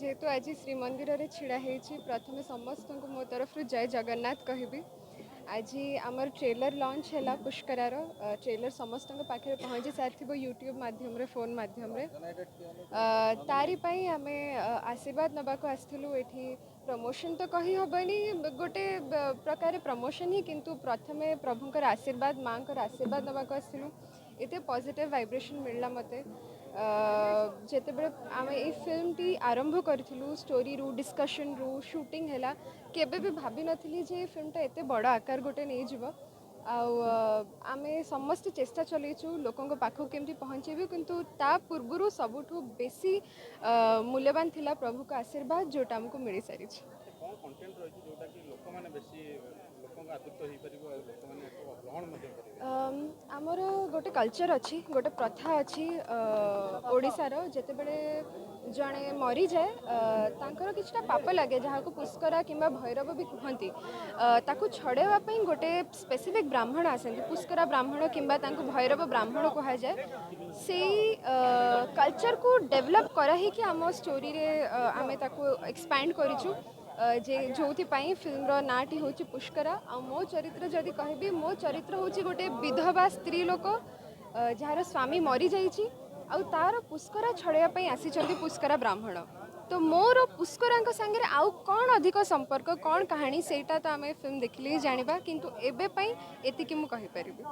ଯେହେତୁ ଆଜି ଶ୍ରୀମନ୍ଦିରରେ ଛିଡ଼ା ହେଇଛି, ପ୍ରଥମେ ସମସ୍ତଙ୍କୁ ମୋ ତରଫରୁ ଜୟ ଜଗନ୍ନାଥ କହିବି। ଆଜି ଆମର ଟ୍ରେଲର ଲଞ୍ଚ ହେଲା ପୁଷ୍କରାର। ଟ୍ରେଲର ସମସ୍ତଙ୍କ ପାଖରେ ପହଞ୍ଚି ସାରିଥିବ ୟୁଟ୍ୟୁବ୍ ମାଧ୍ୟମରେ, ଫୋନ୍ ମାଧ୍ୟମରେ। ତାରି ପାଇଁ ଆମେ ଆଶୀର୍ବାଦ ନେବାକୁ ଆସିଥିଲୁ ଏଠି। ପ୍ରମୋସନ୍ ତ କହିହେବନି, ଗୋଟେ ପ୍ରକାର ପ୍ରମୋସନ୍ ହିଁ, କିନ୍ତୁ ପ୍ରଥମେ ପ୍ରଭୁଙ୍କର ଆଶୀର୍ବାଦ, ମାଆଙ୍କର ଆଶୀର୍ବାଦ ନେବାକୁ ଆସିଥିଲୁ। ଏତେ ପଜିଟିଭ୍ ଭାଇବ୍ରେସନ୍ ମିଳିଲା ମୋତେ। ଯେତେବେଳେ ଆମେ ଏଇ ଫିଲ୍ମଟି ଆରମ୍ଭ କରିଥିଲୁ, ଷ୍ଟୋରିରୁ, ଡିସ୍କସନ୍ରୁ ସୁଟିଂ ହେଲା, କେବେ ବି ଭାବିନଥିଲି ଯେ ଏ ଫିଲ୍ମଟା ଏତେ ବଡ଼ ଆକାର ଗୋଟେ ନେଇଯିବ। ଆଉ ଆମେ ସମସ୍ତେ ଚେଷ୍ଟା ଚଲେଇଛୁ ଲୋକଙ୍କ ପାଖକୁ କେମିତି ପହଞ୍ଚେଇବୁ, କିନ୍ତୁ ତା ପୂର୍ବରୁ ସବୁଠୁ ବେଶୀ ମୂଲ୍ୟବାନ ଥିଲା ପ୍ରଭୁଙ୍କ ଆଶୀର୍ବାଦ, ଯେଉଁଟା ଆମକୁ ମିଳିସାରିଛି। କ'ଣ କଣ୍ଟେଣ୍ଟ ରହିଛି, ଯେଉଁଟାକି ଲୋକମାନେ ବେଶୀ ଲୋକଙ୍କ ଆଦୃତ ହେଇପାରିବ ଆଉ ଲୋକମାନେ ଏହାକୁ ଗ୍ରହଣ ମଧ୍ୟ କରିବେ? ଆମର ଗୋଟେ କଲଚର୍ ଅଛି, ଗୋଟେ ପ୍ରଥା ଅଛି ଓଡ଼ିଶାର। ଯେତେବେଳେ ଜଣେ ମରିଯାଏ, ତାଙ୍କର କିଛିଟା ପାପ ଲାଗେ, ଯାହାକୁ ପୁଷ୍କରା କିମ୍ବା ଭୈରବ ବି କୁହନ୍ତି। ତାକୁ ଛଡ଼େଇବା ପାଇଁ ଗୋଟେ ସ୍ପେସିଫିକ୍ ବ୍ରାହ୍ମଣ ଆସନ୍ତି, ପୁଷ୍କରା ବ୍ରାହ୍ମଣ କିମ୍ବା ତାଙ୍କୁ ଭୈରବ ବ୍ରାହ୍ମଣ କୁହାଯାଏ। ସେଇ କଲଚର୍କୁ ଡେଭଲପ୍ କରାହେଇକି ଆମ ଷ୍ଟୋରିରେ ଆମେ ତାକୁ ଏକ୍ସପାଣ୍ଡ କରିଛୁ, ଯେ ଯେଉଁଥିପାଇଁ ଫିଲ୍ମର ନାଁଟି ହେଉଛି ପୁଷ୍କରା। ଆଉ ମୋ ଚରିତ୍ର ଯଦି କହିବି, ମୋ ଚରିତ୍ର ହେଉଛି ଗୋଟେ ବିଧବା ସ୍ତ୍ରୀ ଲୋକ, ଯାହାର ସ୍ୱାମୀ ମରିଯାଇଛି ଆଉ ତାର ପୁଷ୍କରା ଛଡ଼େଇବା ପାଇଁ ଆସିଛନ୍ତି ପୁଷ୍କରା ବ୍ରାହ୍ମଣ। ତ ମୋର ପୁଷ୍କରାଙ୍କ ସାଙ୍ଗରେ ଆଉ କ'ଣ ଅଧିକ ସମ୍ପର୍କ, କ'ଣ କାହାଣୀ, ସେଇଟା ତ ଆମେ ଫିଲ୍ମ ଦେଖିଲେ ହିଁ ଜାଣିବା, କିନ୍ତୁ ଏବେ ପାଇଁ ଏତିକି ମୁଁ କହିପାରିବି।